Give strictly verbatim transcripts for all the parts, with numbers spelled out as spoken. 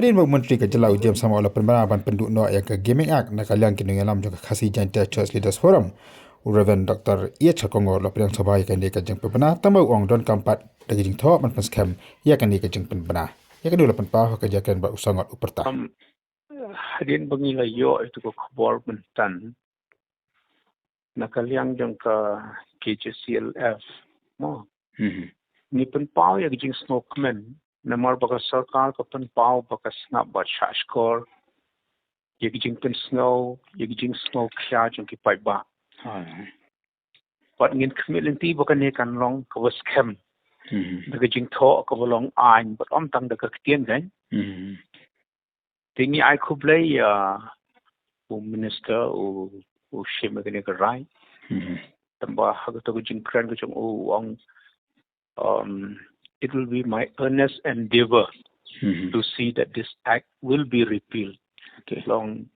Hadien ba u Myntri ka jylla u James Sangma u la pynbna ban pynduh noh ïa ka Gaming Act na ka liang ki nongïalam jong ka Khasi Jaintia Church Leaders Forum, u Reverend Doctor H K Kongor u la pdiang sngewbha ïa kane ka jingpynbna, tangba u ong donkam pat da ka jingthoh ban pynskhem ïa kane ka jingpynbna. Ïa kane u la pynpaw ha ka jingkren bad u Sangot u Pyrta. Um, hadien ba ngi la ïoh ïa ka khubor mynta na ka liang jong ka K J C L F, mo. Mhm. Ngi pynpaw ïa ka jingsngewkmen, namar ba ka sorkar ka pynpaw ba ka sngap bad shahshkor ïa ka jingpynsngew, ïa ka jingsngewkhia jong ki paidbah. Hai. Bad ngin khmih lynti ba kane kan long kaba skhem. Mhm. Da ka jingthoh kaba long aiñ, bad ym tang da ka ktien kan. Mhm. Te ngi ai khublei ïa u minister u, u shim ïa kane ka rai. Mhm. Tangba ha kato ka jingkren ka jong u, u ong, um, it will be my earnest endeavor, mhm, to see that this act will be repealed. Okay. Long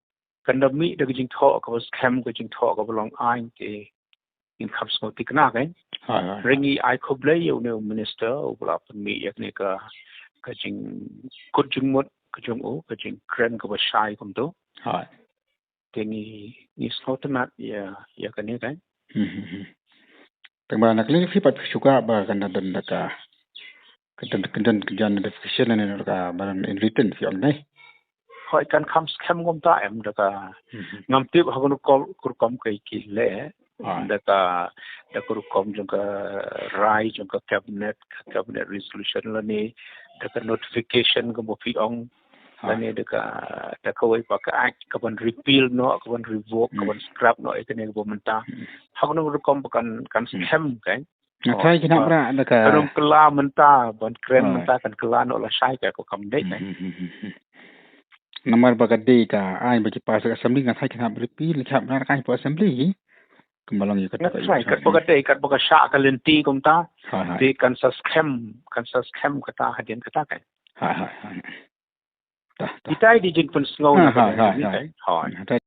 kan da mih da ka jingthoh kaba skhem, ka jingthoh kaba long aiñ, te ngin kham sngewthikna kan. Hai, hai, hai. Hynrei ngi ai khublei ïa une u minister uba la pynmih ïa kane ka, ka jingkut jingmut ka jong u, ka jingkren kaba shai kumto. Hai. Te ngi, ngi sngewtynnat ïa, ïa kane kan. Mhm, mhm. Tangba na ka liang phi pat phi shu kwah ba kan da don da ka, kan da, kan da don ka notification ne da ka ba in written phi ong ne. Hooid, kan kham skhem kumta em da ka. Mhm. Ngam tip ha kano ka rukom ka ki leh. Ah. Da ka, da ka rukom jong ka rai jong ka cabinet, ka cabinet resolution lane da ka notification kaba phi ong. Ah. Lane da ka, da kawei pat ka act kaban repeal noh, kaban revoke, hmm, kaban scrap noh ïa kane kaba mynta. Hmm. Ha kano ka rukom ba kan, kan, hmm, skhem kan. Nga tharai ki hap, oh, rah da ka, kan ym kylla mynta, ban kren, oh, mynta kan kylla noh lashai, ka ko kam dei, hmm, eh. Hmm, hmm, hmm, hmm. Namar ba ka dei ka aiñ ba ki pass ha ka assembly, nga tharai ki hap repeal, ki hap rah ka aiñ ha assembly. Kumba long ïa ka, nga tharai, kat ba ka dei, kat ba ka shah ka lynti kumta. Hai, hai. Te kan sa skhem, kan sa skhem kata hadien kata kan. Hai, hai, hai. Tah, tah. Kita i dei jingpynsngew, ha, na ka, ha, ha, ha, ha, kan. Hai. Tah.